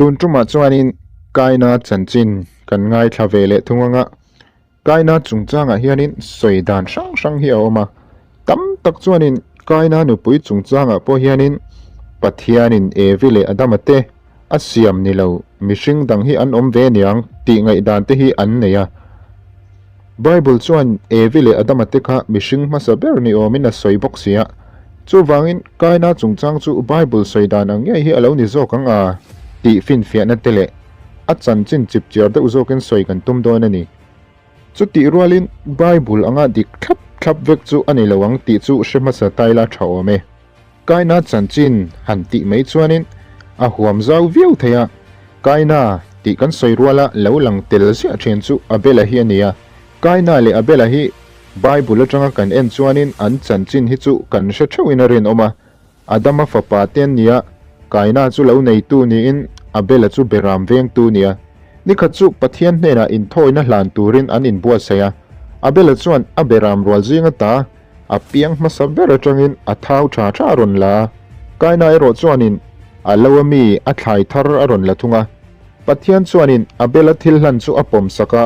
Tun tumah chuanin Kaina chanchin kan ngaithla ve leh thung anga, Kaina chungchangah hianin sawi dan hrang hrang hi a awm a. Tam tak chuanin Kaina nupui chungchangah pawh hianin Pathianin Evi leh Adama te a siam ni lo mihring dang hi an awm ve niang tih ngaihdan te hi an nei a. Bible chuan Evi leh Adama te kha mihring hmasa ber ni awmin a sawi bawk si a. Chuvangin Kaina chungchang chu Bible sawi dan ang ngei hi a lo ni zawk ang a tih finfiahna te leh a chanchin chipchiar deuh zawkin sawi kan tum dawn a ni. Chutih rualin Bible anga dik thlap thlap vek chu a ni lo ang tih chu hre hmasa ta ila tha awm e. Kaina chanchin han tih mai chuanin a huam zau viau thei a, Kaina tih kan sawi ruala lo lang tel ziah thin chu Abela hi a ni a. Kaina leh Abela hi Bible atanga kan en chuanin an chanchin hi chu kan hre theuhin a rinawm a, Adama fapa te an ni a, Kaina chu lo neitu niin Abela chu beram vengtu nia. Nikhat chu Pathian hnenah inthawina hlan turin an inbuatsaih a, Abela chuan a beram rual zing ata a piang hmasa ber atangin a thau tha tha a rawn la a, Kaina erawh chuanin a lo a mi a thlai thar a rawn la thung a. Pathian chuanin Abela thil hlan chu a pawmsak a,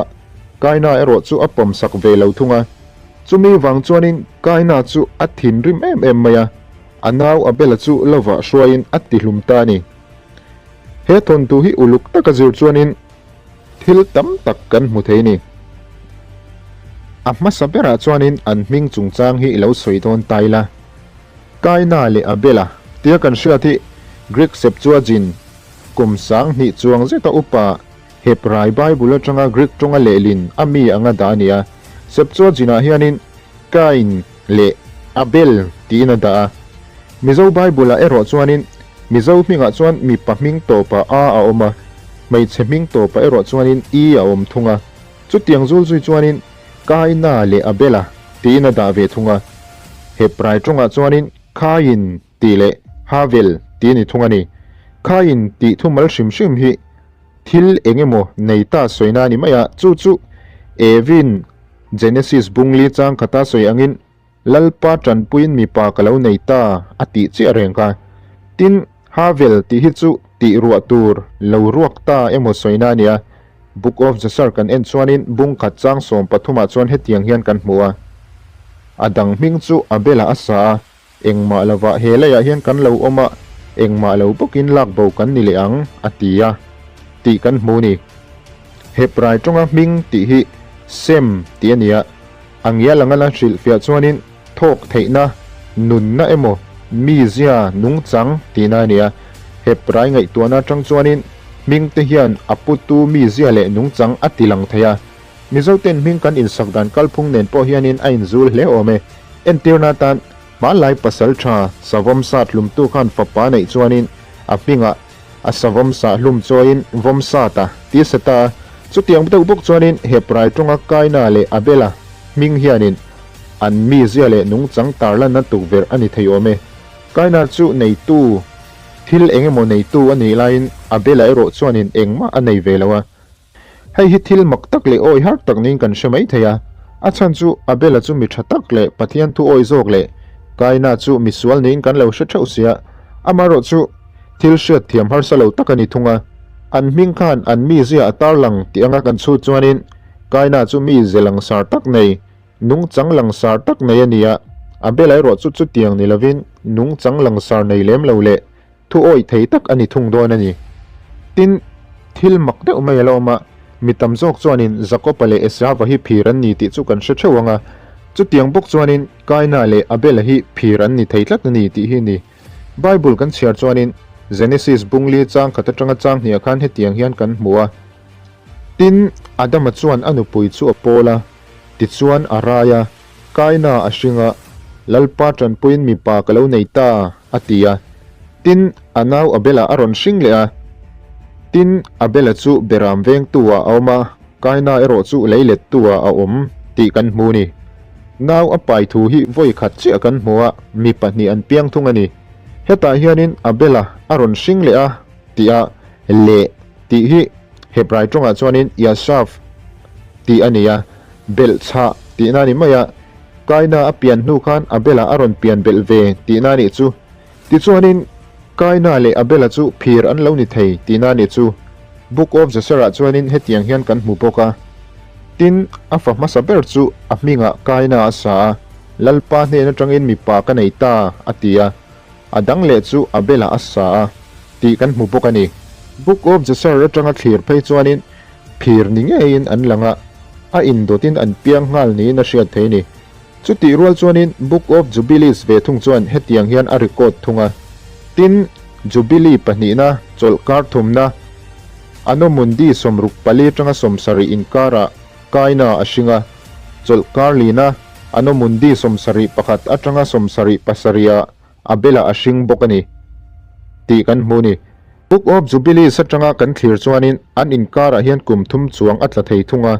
Kaina erawh chu a pawmsak ve lo thung a. Chumi vang chuanin Kaina chu a thinrim em em mai a, a nau Abela chu lovah hruaiin a tihlum ta a ni. He thawnthu hi uluk taka zir chuanin thil tam tak kan hmu thei a ni. A hmasa berah chuanin an hming chungchang hi i lo sawi dawn ta ila. Kaina leh Abela tia kan hriat hi Greek Septuagint kum 2000 chuang zeta upa Hebrai Bible atanga Greek tawnga lehlin a mi anga dah a ni a. Septuagint-ah hianin Kain leh Abel tiin a dah a. Mizo Bible-ah erawh chuanin Mizo hmingah chuan mipa hming tawpah a a awm a, hmeichhe hming tawpah erawh chuanin i a awm thung a. Chutiang zul zui chuanin Kaina leh Abela tiin a dah ve thung a. Hebrai tawngah chuanin Kain tih leh Havel tih a ni thung a ni. Kain tih thumal hrim hrim hi Thil eng emaw nei ta sawina a ni mai a, chu chu Evin Genesis bungli chang khata sawi angin Lalpa tanpuiin mipa ka lo nei ta a tih chiah reng kha. Tin, Havel tih hi chu tih ruah tur lo ruak ta emaw sawina a ni a, Book of Jasher kan en chuanin bung khat chang 13 ah chuan hetiang hian kan hmu a. A dang hming chu Abel-a a sa a, Engmah lovah he leiah hian kan lo awm a, engmah lo bawkin lak bo kan ni leh ang, a ti a, tih kan hmu ni. Hebrai tawnga hming tih hi Sem tih a ni a, a ngial anga la hrilhfiah chuanin thawk theihna, nunna emaw, mizia, nungchang tihna a ni a. Hebrai ngaihtuahna atang chuanin hming te hian a putu mizia leh nungchang a ti lang thei a. Mizoten hming kan insak dan kalphung nen pawh hianin a inzul hle awm e. Entirna atan, hmanlai pasal tha savawm sat hlumtu khan fapa neih chuanin a hmingah a savawm sah hlum chawiin vawm sat a ti sa ta a. Chutiang deuh bawk chuanin Hebrai tawnga Kaina leh Abela hming hianin an mizia leh nungchang tarlanna tukverh a ni thei awm e. Kaina chu neitu, thil eng emaw neitu a nih laiin Abela erawh chuanin engmah a nei ve lo a. Hei hi thil mak tak leh awi har tak niin kan hre mai thei a, a chhan chu Abela chu mi tha tak leh Pathian thu awi zawk leh Kaina chu mi sual niin kan lo hre theuh sia, amaherawh chu thil hriat thiam harsa lo tak a ni thung a. An hming khan an mizia a tarlang tih anga kan chhut chuanin Kaina chu mi ze langsar tak nei, nungchang langsar tak nei a ni a, Abela erawh chu chutiang ni lovin nungchang langsar nei lem lo leh Thu awih thei tak a ni thung dawn a ni. Tin, thil mak deuh mai a la awm a, mi tam zawk chuanin Jakoba leh Esava hi phir an ni tih chu kan hre theuh ang a, chutiang bawk chuanin Kaina leh Abela hi phir an ni thei tlat a ni tih hi a ni. Bible kan chhiar chuanin Genesis bungli chang khat atanga chang hniah khan hetiang hian kan hmu a, Tin, Adama chuan a nupui chu a pawl a, tichuan a rai a, Kaina a hring a, Lalpa tanpuiin mipa ka lo nei ta, a ti a. Tin, a nau Abela a rawn hring leh a. Tin, Abela chu Beram vengtu-ah a awm a, Kaina erawh chu leilettu-ah a awm tih kan hmu ni. Nau a pai thu hi vawi khat chiah kan hmu a, mi pahnih an piang thung a ni. Hetah hianin Abela a rawn hring leh a tih a, leh tih hi Hebrai tawngah chuanin Yashav tih a ni a. Belhchhah tihna a ni mai a, Kaina a pian hnu khan Abela a rawn pian belh ve tihna a nih chu. Tichuanin, Kaina leh Abela chu phir an lo ni thei tihna a nih chu. Book of Jasher-ah chuanin hetiang hian kan hmu bawk a. Tin, a fa hmasa ber chu a hmingah Kaina a sa a, Lalpa hnen atangin mipa ka nei ta, a ti a. A dang leh chu Abela a sa a, tih kan hmu bawk a ni. Book of Jasher atanga thlir phei chuanin phir ni ngeiin an lang a, a indawtin an piang nghal niin a hriat thei a ni. Chutih rual chuanin Book of Jubilees ve thung chuan hetiang hian a record thung a, Tin, Jubilee pahnihna, chawlhkar thumna, Anno Mundi 64 atanga 70 inkarah Kaina a hring a, chawlhkar lina, Anno Mundi 71 atanga 77 ah Abela a hring bawk a ni tih kan hmu a ni. Book of Jubilees atanga kan thlir chuanin an inkarah hian kum thum chuang a tla thei thung a.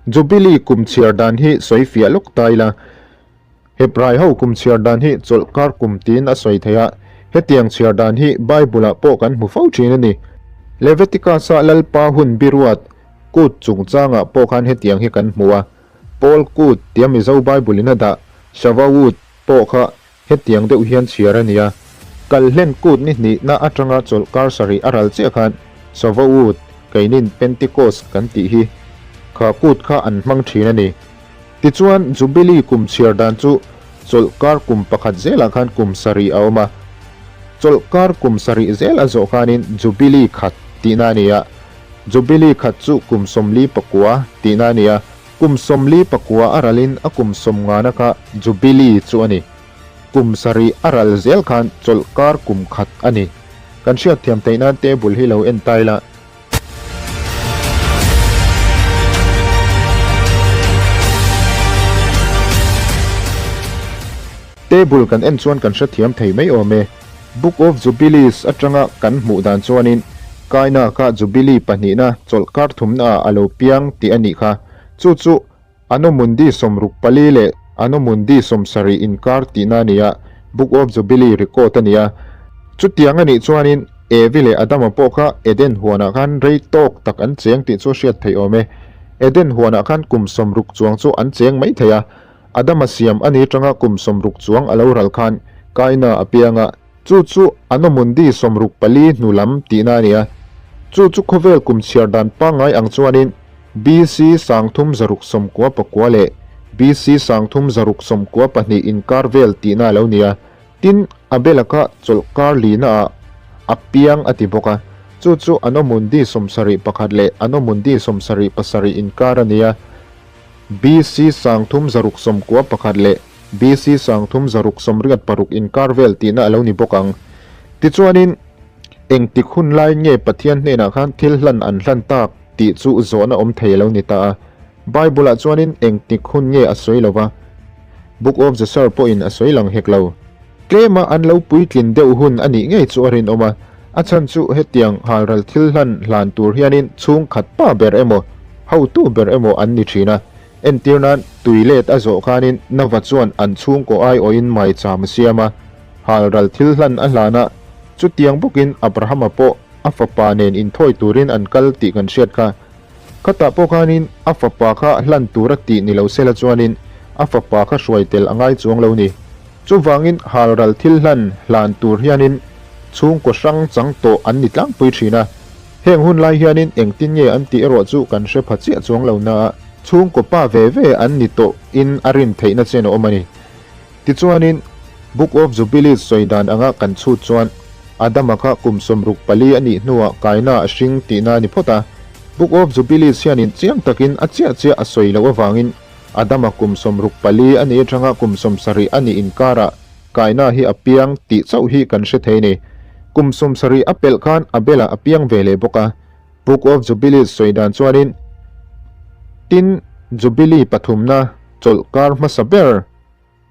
Jubilee kum chhiar dan hi sawi fiah lawk ta ila. Hebrai ho kum chhiar dan hi chawlhkar kum tiin a sawi thei a, hetiang chhiar dan hi Bible-ah pawh kan hmu fo thin a ni. Leviticus-a Lalpa hun biruat kut chungchangah pawh khan hetiang hi kan hmu a, Paul kut tia Mizo Bible-in a dah Shavuot pawh kha Hetiang deuh hian chhiar a ni a, Kalhlen kut ni hnihna atanga chawlhkar sarih a ral chiah khan Shavuot, keinin Pentecost kan tih hi, kha kut kha an hmang thin a ni. Tichuan, Jubilee kum chhiar dan chu chawlhkar kum pakhat zelah khan kum sarih a awm a. Chawlhkar kum sarih zel a zawh khanin Jubilee khat tihna a ni a. Jubilee khat chu kum 44 tihna a ni a. Kum 44 a ralin a kum sawmngana kha Jubilee chu a ni. Kum sarih a ral zel khan chawlhkar kum khat a ni. Kan hriatthiam theih nan table hi lo en ta ila. Table kan en chuan kan hrethiam thei mai awm e. Book of Jubilees atanga kan hmuh dan chuanin Kaina kha Jubilee pahnihna chawlhkar thumnaah a lo piang tih a nih kha. Chu chu Anno Mundi 64 leh Anno Mundi 70 inkar tihna a ni a, Book of Jubilee record a ni a. Chutiang a nih chuanin Evi leh Adama pawh kha Eden huanah khan rei tawk tak an cheng tih chu a hriat theih awm e. Eden huanah khan kum 60 chuang chu an cheng mai thei a. Adama siam a ni atanga kum 60 chuang a lo ral khan Kaina a piang a, chu chu Anno Mundi 64 hnu lam tihna a ni a. Chu chu khawvel kum chhiar dan pangngai ang chuanin BC 3699 leh BC 3692 inkar vel tihna a lo ni a. Tin, Abela kha chawlhkar lina ah a piang a ti bawk a, chu chu Anno Mundi 71 leh Anno Mundi 77 inkar a ni a. BC 3691 leh BC 3686 inkar vel tihna a lo ni bawk ang. Tichuanin, engtik hun laiin nge Pathian hnenah khan thil hlan an hlan tak tih chu zawhna awm thei a lo ni ta a. Bible-ah chuanin engtik hun nge a sawi lo va, Book of Jasher pawhin a sawi lang hek lo. Tlema an lo puitlin deuh hun a nih ngei chu a rinawm a, a chhan chu hetiang halral thil hlan hlan tur hianin chhungkhat pa ber emaw, hotu ber emaw an ni thin a. Entir nan tui let a zawh khanin Nova chuan an chhungkaw aiawhin maicham a siam a, halral thil hlan a hlan a, chutiang bawkin Abrahama pawh a fapa nen inthawi turin an kal tih kan hriat kha. Khatah pawh khanin a fapa kha hlan tur a tih ni lo sela chuanin a fapa kha hruai tel a ngai chuang lo ni. Chuvangin halral thil hlan hlan tur hianin chhungkaw hrang chang tawh an ni tlangpui thin a. Heng hun lai hianin engtin nge an tih erawh chu kan hre pha chiah chuang lo na a, chhungkaw pa ve ve an ni tawh in a rin theihna chen a awm a ni. Tichuanin Book of Jubilees sawi dan anga kan chhut chuan Adama kha kum 64 a nih hnuah Kaina a hring tihna a ni phawt a. Book of Jubilees hianin chiang takin a chiah chiah a sawi loh avangin Adama kum 64 a nih atanga kum 70 a nih inkarah Kaina hi a piang tih chauh hi kan hre thei a ni. Kum 70 a pelh khan Abela a piang ve leh bawk a. Book of Jubilees sawi dan chuanin tin Jubilee pathumna chawlhkar hmasa ber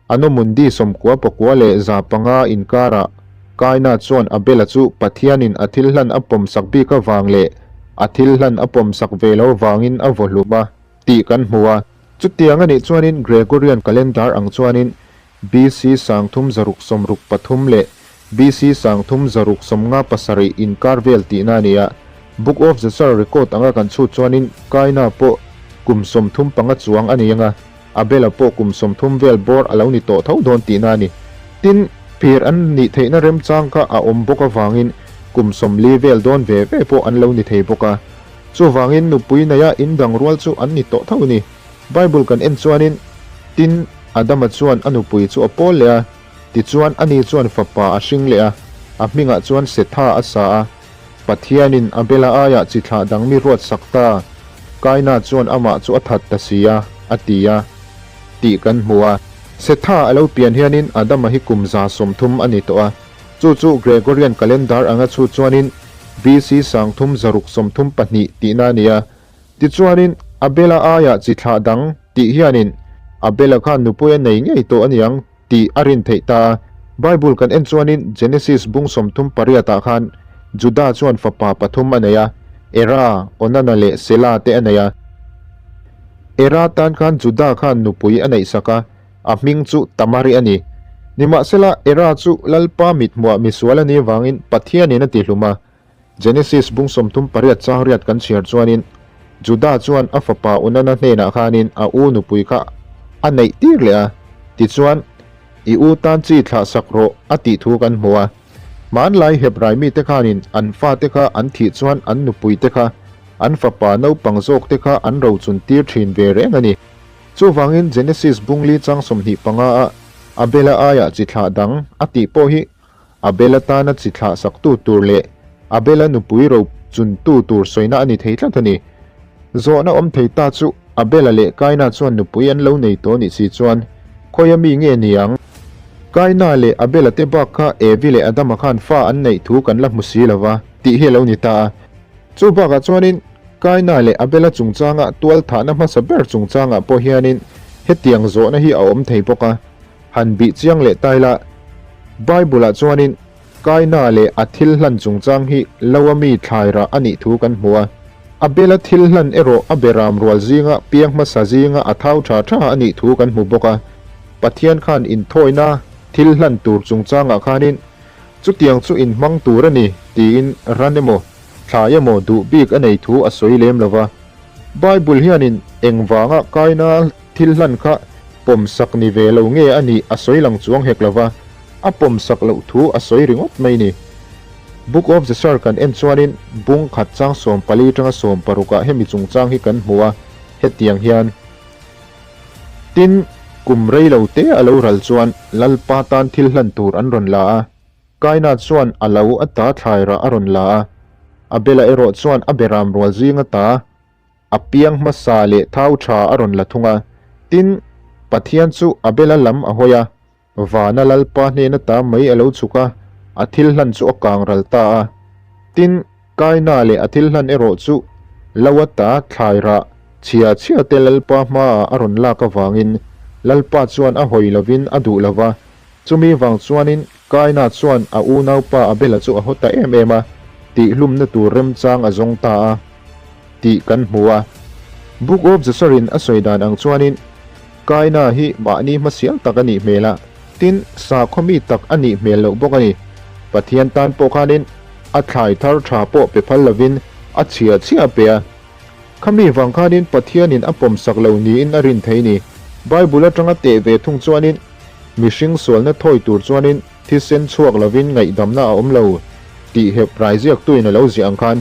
Anno Mundi 91 105 inkarah Kaina chuan Abela chu Pathianin a thil hlan a pawmsak bik avang leh a thil hlan a pawmsak ve lo vangin a vaw hlum a tih kan hmu a. Chutiang a nih chuanin Gregorian calendar ang chuanin BC 3663 leh BC 3657 inkar vel tihna a ni a. Book of Jasher record anga kan chhut chuanin Kaina pawh kum 35 chuang a ni ang a. Abela pawh kum 30 vel bawr a lo ni tawh tho dawn tihna a ni. Tin, Phir an nih theihna remchang kha a awm bawk avangin kum 40 vel dawn ve ve pawh an lo ni thei bawk a. Chuvangin nupui neia indang rual chu an ni tawh tho a ni. Bible kan en chuanin, Tin, Adama chuan a nupui chu a pawl leh a, tichuan ani chuan fapa a hring leh a, a hmingah chuan Setha a sa a. Pathianin Abela aiah chi thlah dang mi ruat sak ta, Kaina chuan amah chu a that ta si a, a ti a, tih kan hmu a. Setha a lo pian hianin Adama hi kum 130 a ni tawh a, chu chu Gregorian calendar anga chhut chuanin BC 3632 tihna a ni a. Tichuanin Abela aiah chi thlah dang tih hianin Abela khan nupui a nei ngei tawh a niang tih a rin theih ta a. Bible kan en chuanin Genesis bung 38 ah khan Judah chuan fapa pathum a nei a, Era, Onana leh Sela te a nei a. Era tan khan Judah khan nupui a neihsak a, a hming chu Tamari a ni. Nimahsela, Era chu Lalpa mithmuah misual a nih vangin Pathianin a tihlum a. Genesis bung 38 chang riat kan chhiar chuanin Judah chuan a fapa Onana hnenah khanin a u nupui kha a neih tir leh a, tichuan, I u tan chi thlah sak rawh a tih thu kan hmu a. Hmanlai Hebrai mite khanin an fate kha an thih chuan an nupuite kha an fapa naupang zawkte kha an rochun tir thin ve reng a ni. Chuvangin Genesis bung li chang 25 a Abela aiah chi thlah dang a tih pawh hi Abela tana chi thlah saktu tur leh Abela nupui ro chuntu tur sawina a ni thei tlat a ni. Zawhna awm thei ta chu Abela leh Kaina chuan nupui an lo nei tawh nih si chuan khawi a mi nge ni ang? Kaina leh Abela te bak kha Evi leh Adama khan fa an neih thu kan la hmu si lo va tih hi a lo ni ta a. Chu bakah chuanin Kaina leh Abela chungchanga tual thahna hmasa ber chungchangah pawh hianin hetiang zawhna hi a awm thei bawk a. Han bih chiang leh ta ila, Bible-ah chuanin Kaina leh a thil hlan chungchang hi lo a mi thlai rah a nih thu kan hmu a. Abela thil hlan erawh a beram rual zinga piang hmasa zinga a thau tha tha a nih thu kan hmu bawk a. Pathian khan inthawina thil hlan tur chungchangah khanin chutiang chu inhmang tur a ni tiin ran emaw thlai emaw duh bik a nei thu a sawi lem lo va. Bible hianin engvanga Kaina thil hlan kha pawmsak ni ve lo nge a nih a sawi lang chuang hek lo va, a pawmsak loh thu a sawi ringawt mai ni. Book of Jasher kan en chuanin bung khat chang 14 tanga 16 ah hemi chungchang hi kan hmu a, hetiang hian. Tin, kum rei lo te a lo ral chuan Lalpa tan thil hlan tur an rawn la a, Kaina chuan a lo ata thlai rah a rawn la a, Abela erawh chuan a beram rual zing ata A piang hmasa leh thau tha a rawn la thung a. Tin, Pathian chu Abela lam a hawi a, vana Lalpa hnen ata mei a lo chhuk a, a thil hlan chu a kang ral ta a. Tin, Kaina leh a thil hlan erawh chu lo ata thlai rah chhia chhia te Lalpa hmaah a rawn lak avangin Lalpa chuan a hawi lovin a duh lo va. Chumi vang chuanin Kaina chuan a unaupa Abela chu a haw ta em em a, tihhlumna tur remchang a zawng ta a tih kan hmu a. Book of Jasher-in a sawi dan ang chuanin Kaina hi mahni hmasial tak a nih hmel a, tin sakhaw mi tak a nih hmel loh bawk a ni. Pathian tan pawh khanin a thlai thar tha pawh pe phal lovin a chhia chhia a pe a. Khami vang khanin Pathianin a pawmsak lo niin a rin thei ni. Bible atanga teh ve thung chuanin mihring sualna thawi tur chuanin thisen chhuak lovin ngaihdamna a awm lo tih hep raiziaktuin a lo ziah ang khan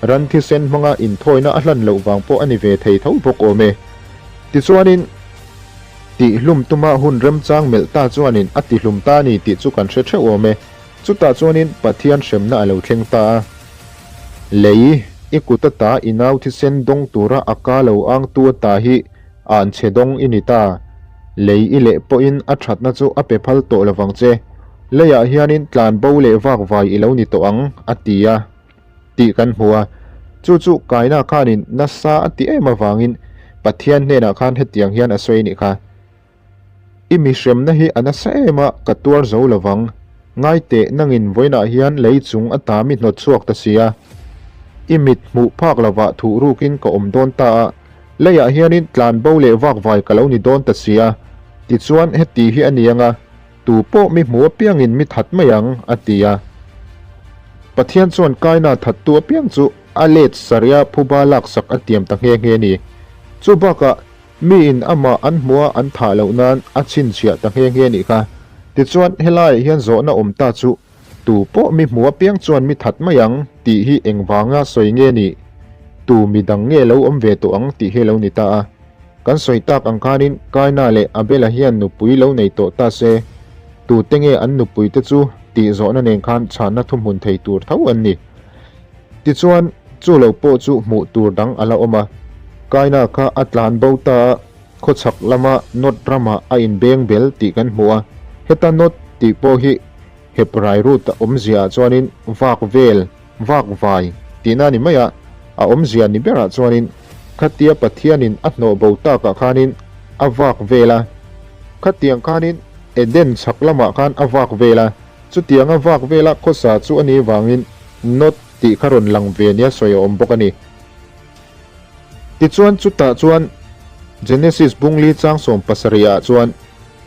ran thisen hmanga inthawina a hlan loh vang pawh a ni ve thei tho bawk awm e. Tichuanin tihhlum tuma hun remchang melh ta chuanin a tihlum ta a ni tih chu kan hre theuh awm e. Chutah chuanin Pathian hremna a lo thleng ta a. Lei, i kut ata i nau thisen dawng tura a ka lo angtu ata hi an chhe dawng i ni ta. Lei i leh pawhin a thatna chu a pe phal tawh lovang che. Leiah hianin tlan bo leh vak vai i lo ni tawh ang, a ti a tih kan hmu a. Chu chu Kaina khanin nasa a ti em avangin Pathian hnenah khan hetiang hian a sawi nih kha. I mi hremna hi a nasa em a, ka tuar zo lovang. Ngai teh, nangin vawiinah hian lei chung ata mi hnawt chhuak ta si a. I mit hmuh phak lovah thuh rukin ka awm dawn ta a, leiah hianin tlan bo leh vak vai ka lo ni dawn ta si a. Tichuan, heti hi a ni ang a, tu pawh mi hmu apiangin mi that mai ang, a ti a. Pathian chuan Kaina thattu apiang chu a let sarih a phuba laksak a tiam ta nghe nghe a ni. Chu bakah, Miin amah an hmuh a an thah loh nan a chhinchhiah ta nghe nghe nih kha. Tichuan, helaiah hian zawhna awm ta chu, Tu pawh mi hmu apiang chuan mi that mai ang tih hi engvanga sawi nge nih? Tu mi dang nge lo awm ve tawh ang tih hi lo ni ta a. Kan sawi tak ang khanin Kaina leh Abela hian nupui lo nei tawh ta se, tute nge an nupui te chu tih zawhna nen khan chhanna thuhmun thei tur tho an ni. Tichuan, chu lo pawh chu hmuh tur dang a la awm a. Kaina kha a tlan bo ta a, khawchhak lama Nod ramah a inbeng bel tih kan hmu a. Heta Nod tih pawh hi Hebrai root a awmzia ah chuanin vak vel, vak vai tihna a ni mai a, a awmzia ni berah chuanin khatia Pathianin a hnawh bo takah khanin a vak vel a, khatiang khanin Eden chhak lamah khan a vak vel a, chutianga vak vela khawsa chu a nih vangin Nod tih kha rawn lang ve nia sawi a awm bawk a ni. Tichuan chutah chuan Genesis bungli chang 70 ah chuan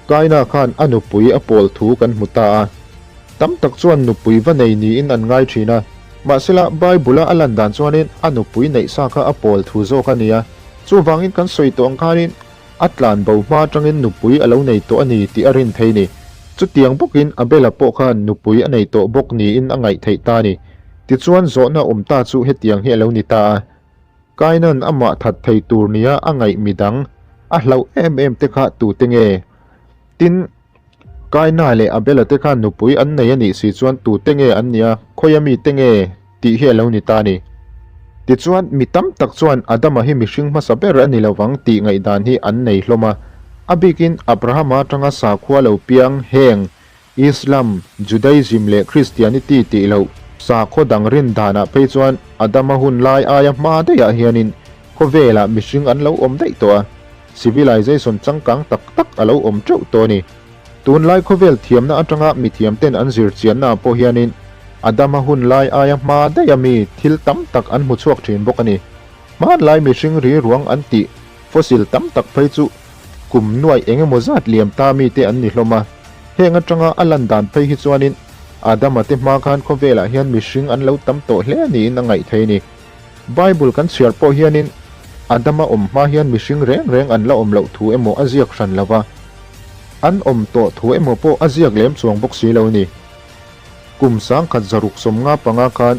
Kaina khan a nupui a pawl thu kan hmu ta a. Tam tak chuan nupui va nei niin an ngai thin a. Mahsela, Bible-a a lan dan chuanin a nupui neih sa kha a pawl thu zawk a ni a. Chuvangin kan sawi tawh ang khanin a tlan bo hma atangin nupui a lo nei tawh a ni tih a rin thei ni. Chutiang bawkin Abela pawh khan nupui a nei tawh bawk niin a ngaih theih ta a ni. Tichuan zawhna awm ta chu hetiang hi a lo ni ta a. Kainan amah that thei tur nia a ngaih midang a hlauh em em te kha tute nge? Tin, Kaina leh Abela te khan nupui an nei a nih si chuan tute nge an nia, khawia mite nge tih hi a lo ni ta a ni. Tichuan, mi tam tak chuan Adama hi mihring hmasa ber a ni lovang tih ngaihdan hi an nei hlawm a. A bikin Abrahama atanga sakhua lo piang heng Islam, Judaism leh Christianity tih loh sakhaw dang rin danah phei chuan Adama hun lai aia hma daihah hianin khawvelah mihring an lo awm daih tawh a, civilization changkang tak tak a lo awm teuh tawh a ni. Tunlai khawvel thiamna atanga mithiamten an zir chiannaah pawh hianin Adama hun lai aia hma daiha mi thil tam tak an hmu chhuak thin bawk a ni. Hmanlai mihring ri ruang an tih fossil tam tak phei chu Kum nuaih eng emaw zat liam ta mite an ni hlawm a, heng atanga a lan dan phei hi chuanin Adama te hma khan khawvelah hian mihring an lo tam tawh hle niin a ngaih thei a ni. Bible kan chhiar pawh hianin Adama awm hma hian mihring reng reng an la awm loh thu emaw a ziak hran lo va, an awm tawh thu emaw pawh a ziak lem chuang bawk si lo a ni. Kum 1695 khan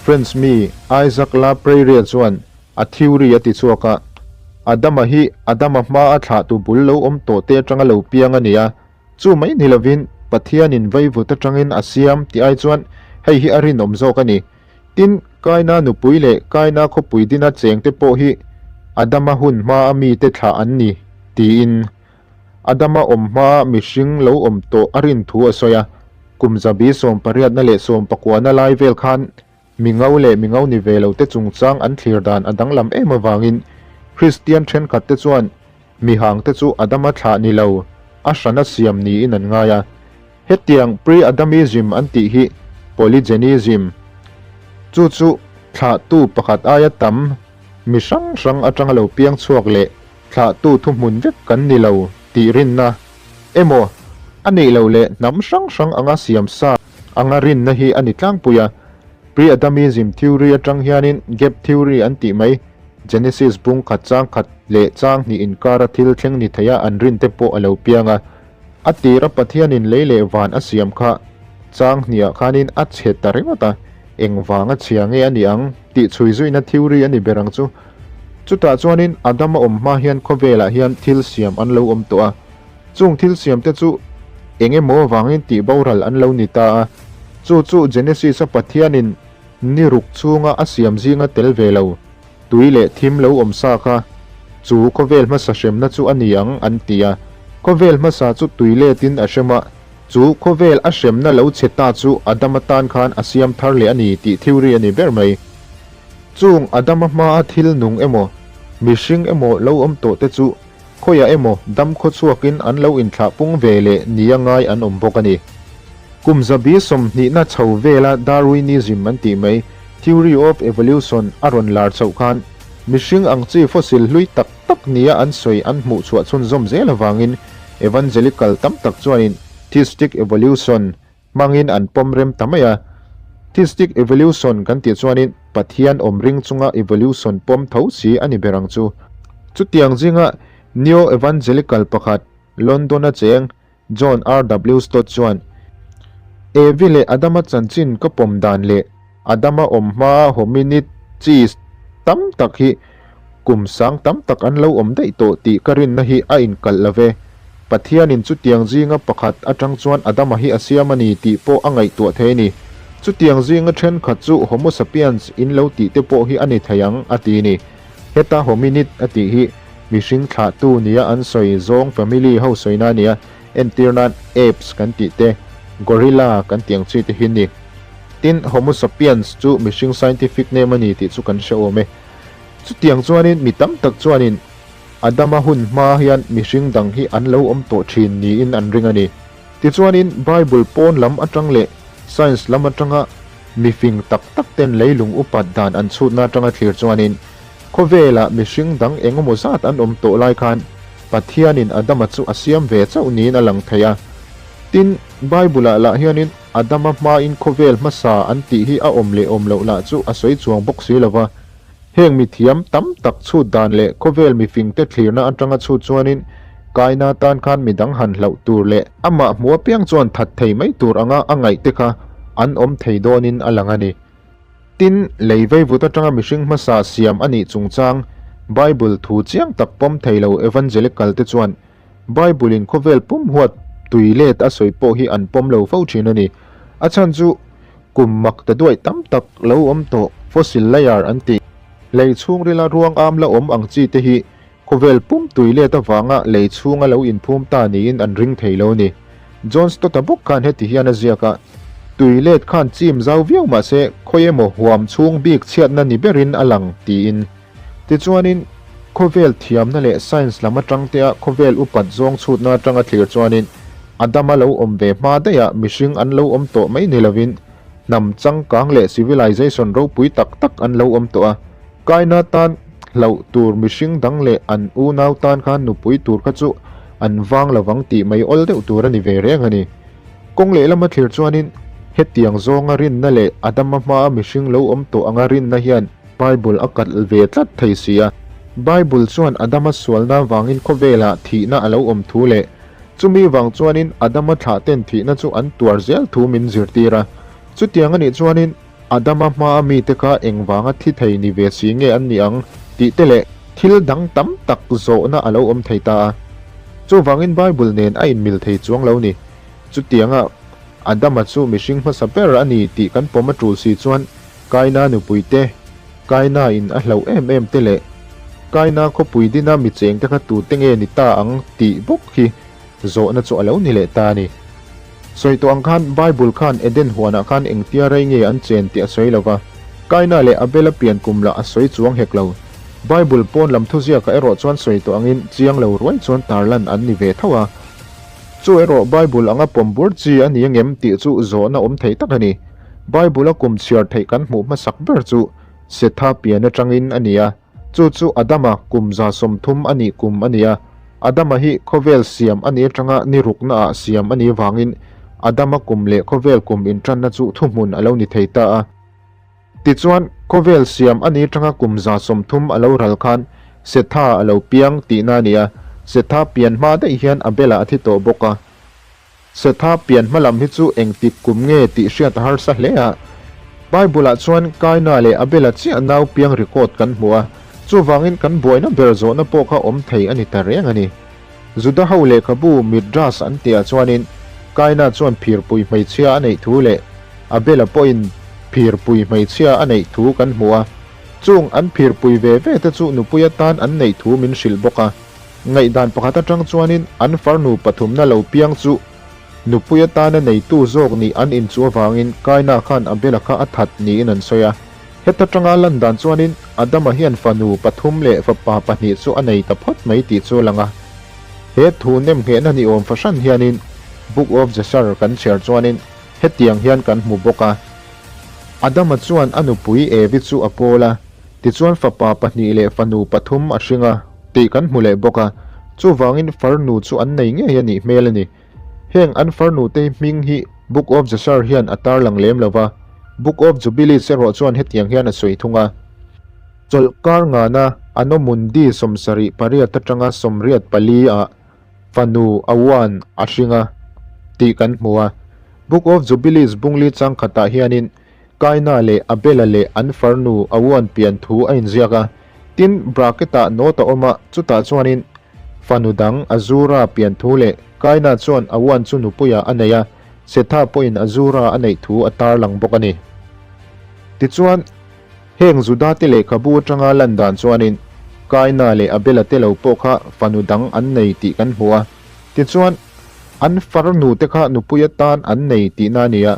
French mi Isaac La Prairie chuan A theory a ti chhuak a, Adama hi Adama hma a thlahtu bul lo awm tawh te atanga lo piang a ni a, chu mai ni lovin Pathianin vaivut atangin a siam tih ai chuan hei hi a rinawm zawk a ni. Tin, Kaina nupui leh Kaina khawpui dina chengte pawh hi Adama hun hma a mite thlah an ni, tiin Adama awm hmaa mihring lo awm tawh a rin thu a sawi a. Kum zabi sawmpariatna leh sawmpakuana lai vel khan Mi ngo leh mi ngo ni ve lote chungchang an thlir dan a danglam em avangin Kristian thenkhatte chuan mihangte chu Adama thlah ni lo, a hrana siam niin an ngai a. Hetiang pre-Adamism an tih hi polygenism, chu chu thlahtu pakhat aia tam mi hrang hrang atanga lo piang chhuak leh thlahtu thuhmun vek kan ni lo tih rinna emaw a nih loh leh hnam hrang hrang anga siam sa anga rinna hi a ni tlangpui a. Pre-Adamism theory atang hianin gap theory an tih mai, Genesis bung khat chang khat leh chang hnih inkara thil thleng ni theia an rin te pawh a lo piang a. A tira Pathianin lei leh van a siam kha chang hnihah khanin a chhe ta ringawt a, engvanga chhia nge a nih ang tih chhui zuina theory a ni ber ang chu. Chutah chuanin Adama awm hma hian khawvelah hian thil siam an lo awm tawh a. Chung thil siamte chu eng emaw avangin tih boral an lo ni ta a, chu chu Genesis-a Pathianin ni ruk chhunga a siam zinga tel ve lo, tui leh thim lo awm sa kha chu khawvel hmasa hremna chu a ni ang an ti a. Khawvel hmasa chu tui letin a hrem a, chu khawvel a hremna lo chhe ta chu Adama tan khan a siam thar leh a ni tih theory a ni ber mai. Chung Adama hmaa thil nung emaw, mihring emaw lo awm tawhte chu Khawiah emaw dam khawchhuakin an lo inthlah pung ve leh nia ngai an awm bawk a ni. Kum zabi sawmhnihna chho vela Darwinism an tih mai, Theory of Evolution, a rawn lar chhoh khan mihring ang chi fossil hlui tak tak nia an sawi an hmuh chhuah chhunzawm zel avangin Evangelical tam tak chuanin Theistic Evolution hmangin an pawm rem ta mai a. Theistic evolution kan tih chuanin Pathian awm ring chunga evolution pawm tho si a ni ber ang chu. Chutiang zinga Neo-Evangelical pakhat, London-a cheng John RW. Stott chuan, Evi leh Adama chanchin ka pawm dan leh Adama awm hmaa hominid chi tam tak hi kum sang tam tak an lo awm daih tawh tih ka rinna hi a inkalh lo ve. Pathianin chutiang zinga pakhat atang chuan Adama hi a siam a ni tih pawh a ngaihtuah thei a ni. Chutiang zinga thenkhat chu Homo sapiens in lo tih te pawh hi a ni thei ang, a ti ni. Heta hominid a tih hi mihring thlahtu nia an sawi zawng family ho sawina a nia, entir nan apes kan tih te, gorilla kan tih ang chi te hi ni. Tin, Homo sapiens chu mihring scientific name a ni tih chu kan hre awm e. Chutiang chuanin mi tam tak chuanin Adama hun hma hian mihring dang hi an lo awm tawh thin niin an ring a ni. Tichuanin Bible pawn lam atang leh science lam atanga mifing tak tak ten leilung upat dan an chhutna atanga thlir chuanin khawvelah mihring dang engemaw zat an awm tawh lai khan Pathianin Adama chu a siam ve chauh niin a lang thei a. Tin, Bible-ah lah hianin Adama hmain khawvel hmasa an tih hi a awm leh awm loh lah chu a sawi chuang bawk si lo va. Heng mithiam tam tak chhut dan leh khawvel mifingte thlirna atanga chhut chuanin Kaina tan khan midang han hlauh tur leh amah hmu apiang chuan that thei mai tur anga a ngaih te kha an awm thei dawnin a lang a ni. Tin, lei veivut atanga mihring hmasa siam a nih chungchang Bible thu chiang tak pawm thei lo Evangelical te chuan Bible in khawvel pum huat tui let a sawi pawh hi an pawm lo fo thin a ni. A chhan chu kum mak ta duaih tam tak lo awm tawh fossil layer an tih. Lei chhungrila ruang am la awm ang chi te hi khawvel pum tui let avanga lei chhunga lo inphum ta niin an ring thei lo a ni. John Stott-a bawk khan heti hian a ziak a, Tui let khan chim zau viau mahse khawi emaw huam chhung bik chhiatna ni berin a lang tiin. Tichuanin, khawvel thiamna leh science lam atangtea khawvel upat zawng chhutna atanga thlir chuanin Adama lo awm ve hma daihah mihring an lo awm tawh mai ni lovin hnam changkang leh civilization ropui tak tak an lo awm tawh a. Kaina tan hlauh tur mihring dang leh an unau tan khan nupui tur kha chu an vang lovang tih mai awl deuh tur a ni ve reng a ni. Kawng lehlama thlir chuanin hetiang zawnga rinna leh Adama hmaa mihring lo awm tawh anga rinna hian Bible a kalh ve tlat thei si a. Bible chuan Adama sualna vangin khawvelah thihna a lo awm thu leh chumi vang chuanin Adama thlahten thihna chu an tuar zel thu min zirtir a. Chutiang a nih chuanin Adama hmaa mite kha engvanga thi thei ni ve si nge an nih ang tih te leh thil dang tam tak zawhna a lo awm thei ta a. Chuvangin Bible nen a inmil thei chuang lo ni. Chutianga Adama chu mihring hmasa ber a ni tih kan pawm a tul si chuan Kaina nupui te, Kaina in a hlauh em em te leh Kaina khawpui dina mi cheng te kha tute nge ni ta ang tih bawk hi zawhna chu a lo ni leh ta a ni. Sawi tawh ang khan Bible khan Eden huanah khan engtia rei nge an chen tih a sawi lo va, Kaina leh Abela pian kum lah a sawi chuang hek lo. Bible pawn lam thuziakah erawh chuan sawi tawh angin chiang lo ruai chuan tarlan an ni ve tho a. Chu erawh Bible anga pawm bur chi a ni angem tih chu zawhna awm thei tak a ni. Bible-a kum chhiar theih kan hmuh hmasak ber chu Setha pian atangin a ni a, chu chu Adama kum 130 a nih kum a ni a. Adama hi khawvel siam a nih atanga ni ruknaah siam a nih vangin Adama kum leh khawvel kum intanna chu thuhmun a lo ni thei ta a. Tichuan, khawvel siam a nih atanga kum 130 a lo ral khan Setha a lo piang tihna a ni a, Setha pian hma daih hian Abela a thi tawh bawk a. Setha pian hma lam hi chu engtik kum nge tih hriat a harsa hle a. Bible-ah chuan Kaina leh Abela chiah nau piang record kan hmu a, chuvangin kan buaina ber zawhna pawh kha awm thei a ni ta reng a ni. Juda ho lehkhabu Midrash an tihah chuanin Kaina chuan phirpui hmeichhia a neih thu leh Abela pawhin phirpui hmeichhia a neih thu kan hmu a, chung an phirpui ve ve te chu nupui atan an neih thu min hrilh bawk a. Ngaihdan pakhat atang chuanin an farnu pathumna lo piang chu nupui atana neitu zawk nih an inchuh avangin Kaina khan Abela kha a that niin an sawi a. Heta tanga lan dan chuanin Adama hian fanu pathum leh fapa pahnih chu a nei ta phawt mai tih chu a lang a. He thu nemnghehna ni awm fahran hianin Book of Jasher kan chhiar chuanin hetiang hian kan hmu bawk a. Adama chuan a nupui Evi chu a pawl a, tichuan fapa pahnih leh fanu pathum a hring a. Tih kan hmu leh bawk a, chuvangin farnu chu an nei ngei a nih hmel a ni. Heng an farnute hming hi Book of Jasher hian a tarlang lem lo va, Book of Jubilees erawh chuan hetiang hian a sawi thung a. Chawlhkar ngana Anomundi 78 atanga 84 ah fanu Awan a hring a. tih kan hmu a. Book of Jubilees bungli changkhatah hianin Kaina leh Abela leh an farnu Auan pian thu a inziak a. Tin, bracket-ah note a awm a, chutah chuanin fanu dang Azura pian thu leh Kaina chuan Auan chu nupuiah a nei a, Setha pawhin Azura a neih thu a tarlang bawk a ni. Tichuan, heng Judate lehkhabu atanga lan dan chuanin Kaina leh Abela te lo pawh kha fanu dang an nei tih kan hmu a. Tichuan, an farnu te kha nupui atan an nei tihna a ni a,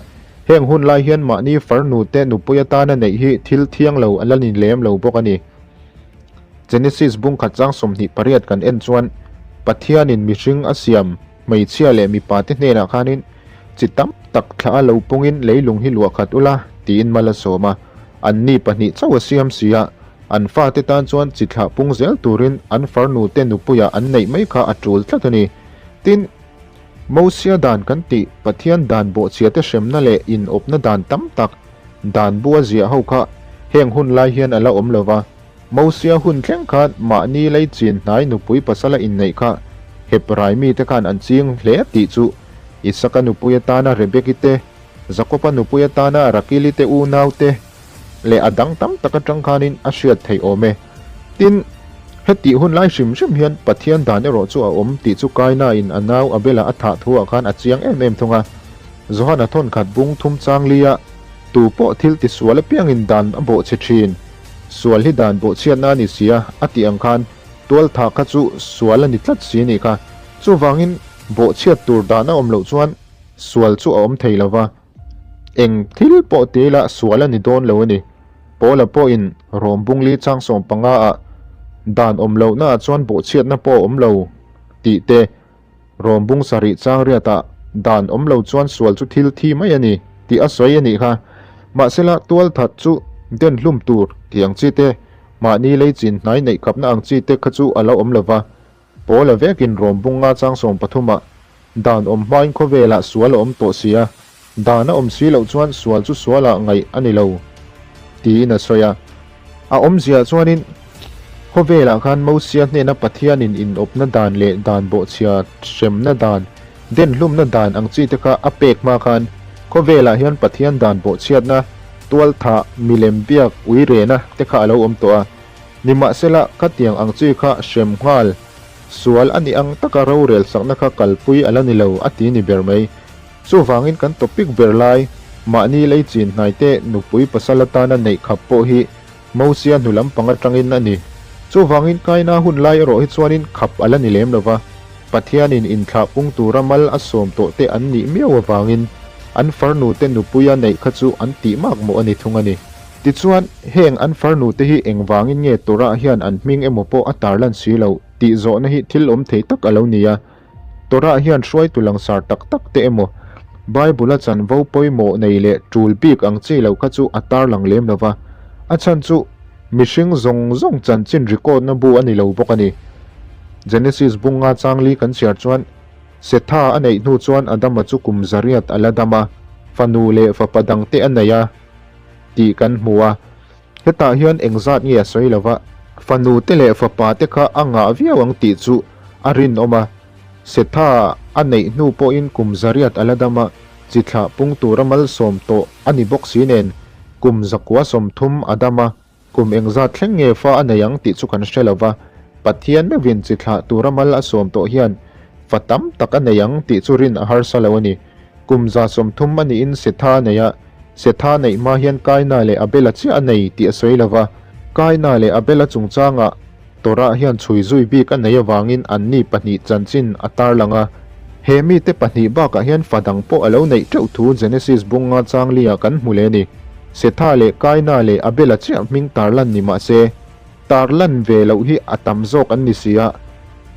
heng hun lai hian mahni farnu te nupui atana neih hi thil thiang lo a la ni lem lo bawk a ni. Genesis bungkhat chang 28 kan en chuan Pathianin mihring a siam hmeichhia leh mipa te hnenah khanin chi tam tak thla a lo pungin leilung hi luah khat ula tiin mal a sawm a, anni pahnih chauh a siam si a, An fate tan chuan chi thlah pung zel turin an farnu te nupuiah an neih mai kha a tul tlat a ni. Tin, Mosia dan kan tih Pathian dan bawhchhia te hremna leh inawpna dan tam tak, dan bua ziah ho kha heng hun lai hian a la awm lo va. Mosia hun thleng khan mahni lei chin hnai nupui pasala inneih kha Hebrai mite khan an ching hle tih chu Isaka nupui atana Rebeki te, Jakoba nupui atana Rakili te unau te, leh a dang tam tak atang khanin a hriat theih awm e. Tin, hetih hun lai hrim hrim hian Pathian dan erawh chu a awm tih chu Kaina-in a nau Abela a thah thuah khan a chiang em em thung a. Johana thawnkhat bung thum chang lia tu pawh thil ti sual apiangin dan a bawhchhe thin. Sual hi dan bawhchhiatna a ni si a, a tih ang khan tual thah kha chu sual a ni tlat si nih kha. Chuvangin bawhchhiat tur dan a awm loh chuan sual chu a awm thei lo va. Eng thil pawh ti ila sual a ni dawn lo a ni. Paula pawhin Rom bungli chang 15 ah dan awm lohna ah chuan bawhchhiatna pawh a awm lo tih te, Rom bung sarih chang riat ah dan awm lo chuan sual chu thil thi mai a ni tih a sawi a nih kha. Mahsela tualthat chu den hlum tur tih ang chi te, mahni lei chin hnai neih khapna ang chi te kha chu a lo awm lo va. Paula vekin Rom bunga chang 13 ah Dan awm hmain khawvelah sual a awm tawh si a, dan a awm si loh chuan sual chu sualah ngaih a ni lo, tiin a sawi a. A awmziah chuanin khawvelah khan Mosia hnena Pathianin inawpna dan leh dan bawhchhia hremna dan, denhlumna dan ang chi te kha a pek hma khan khawvelah hian Pathian dan bawhchhiatna, tualthah, milem biak, uirena te kha a lo awm tawh a. Nimahsela, khatiang ang chi kha hrem nghal Sual a nih ang taka rorel sakna kha kalpui a la ni lo a ti ni ber mai. Chuvangin kan topic ber lai, mahni lei chin hnaite nupui pasal atana neih khap pawh hi Mosia hnu lampang atangin a ni. Chuvangin Kaina hun lai erawh hi chuanin khap a la ni lem lo va, Pathianin inthlah pung tura mal a sawm tawh te an nih miau avangin an farnute nupuia neih kha chu an tih mak mawh a ni thung a ni. Tichuan, heng an farnute hi engvangin nge Torah hian an hming emaw pawh a tarlan si lo tih zawhna hi thil awm thei tak a lo ni a. Torah hian hruaitu langsar tak tak te emaw, Bible-a chanvo pawimawh nei leh tul bik ang chi lo kha chu a tarlang lem lo va. A chhan chu mihring zawng zawng chanchin record-na bu a ni lo bawk a ni. Genesis bunga changli kan chhiar chuan Setha a neih hnu chuan Adama chu kum zariat a la dam a, fanu leh fapa dangte a nei a. tih kan hmu a, hetah hian engzat nge a sawi lova, fanu te leh fapa te kha a ngah viau ang tih chu a rinawm a, Setha a neih hnu pawhin kum zariat a la dam a, chi thlah pung tura malsawm tawh a ni bawk si nen, kum zakua 30 a dam a. Kum engzat thleng nge fa a nei ang tih chu kan hre lo va, Pathian meuhin chi thlah tura mal a sawm tawh hian fa tam tak a nei ang tih chu rin a harsa lo a ni. Kum 130 a niin Setha a nei a, Setha neih hma hian Kaina leh Abela chiah a nei tih a sawi lo va, Kaina leh Abela chungchangah Torah hian chhui zui bik a nei avangin anni pahnih chanchin a tarlang a. He mite pahnih bakah hian fa dang pawh a lo neih teuh thu Genesis bunga changlia kan hmu leh a ni. Setha leh Kaina leh Abela chiah hming tarlan ni mah se, tarlan ve loh hi a tam zawk an ni si a.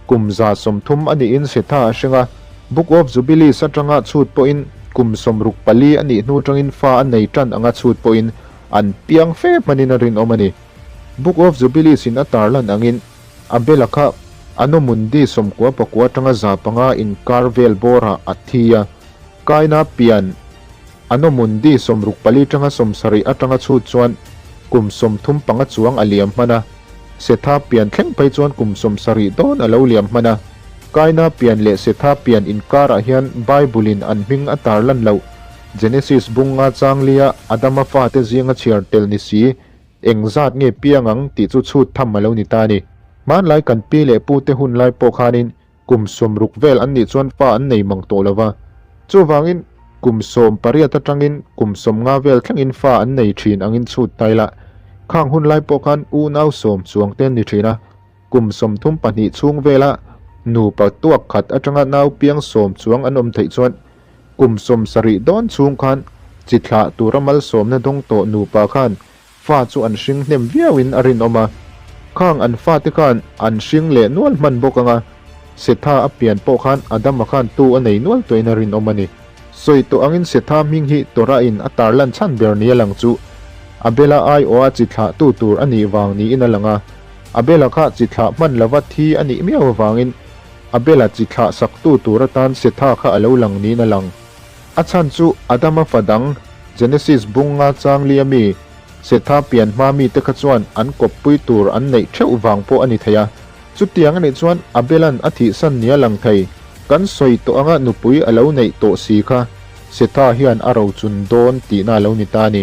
Kum 130 a niin Setha a hring a, Book of Jubilees atanga chhut pawhin kum 64 a nih hnu atangin fa a nei tan anga chhut pawhin an piang fe hmanin a rinawm a ni. Book of Jubilees in a tarlan angin Abela kha Anno Mundi 99 atanga 500 inkar vel bawrah a thi a, Kaina pian Anno Mundi 64 atanga 70 atanga chhut chuan kum 35 chuang a liam hman a, Setha pian thleng phei chuan kum 70 dawn a lo liam hman a. Kaina pian leh Setha pian inkarah hian Bible-in an hming a tarlan loh. Genesis bunga changlia Adama fate zinga chhiar tel ni si, eng zat nge piang ang tih chu chhut tham a lo ni ta a ni. Hmanlai kan pi leh pute hun lai pawh khanin kum 60 vel an nih chuan fa an nei mang tawh lo va. Chuvangin kum 18 atangin kum 50 vel thlengin fa an nei thin angin chhut ta ila. Khang hun lai pawh khan unau sawm chuang te an ni thin a. Kum 32 chhung vela nupa tuak khat atanga nau piang sawm chuang an awm theih chuan kum 70 dawn chhung khan chi thlah tura malsawmna dawng tawh nupa khan fa chu an hring hnem viauin a rinawm a. Khang an fate khan an hring leh nual hman bawk anga Setha a pian pawh khan Adama khan tu a nei nual tawhin a rinawm a ni. Sawi tawh angin Setha hming hi Torah-in a tarlan chhan ber ni a lang chu Abela aiawha chi thlahtu tur a nih vang niin a lang a. Abela kha chi thlah hman lova thi a nih miau avangin Abela chi thlah saktu tur atan Setha kha a lo lang niin a lang. A chhan chu Adama fa dang, Genesis bunga changlia mi, Setha pian hma mite kha chuan an kawppui tur an neih theuh vang pawh a ni thei a. Chutiang a nih chuan Abela'n a thihsan nia lang thei. Kan sawi tawh anga nupui a lo neih tawh si kha Setha hian a rochun dawn tihna a lo ni ta a ni.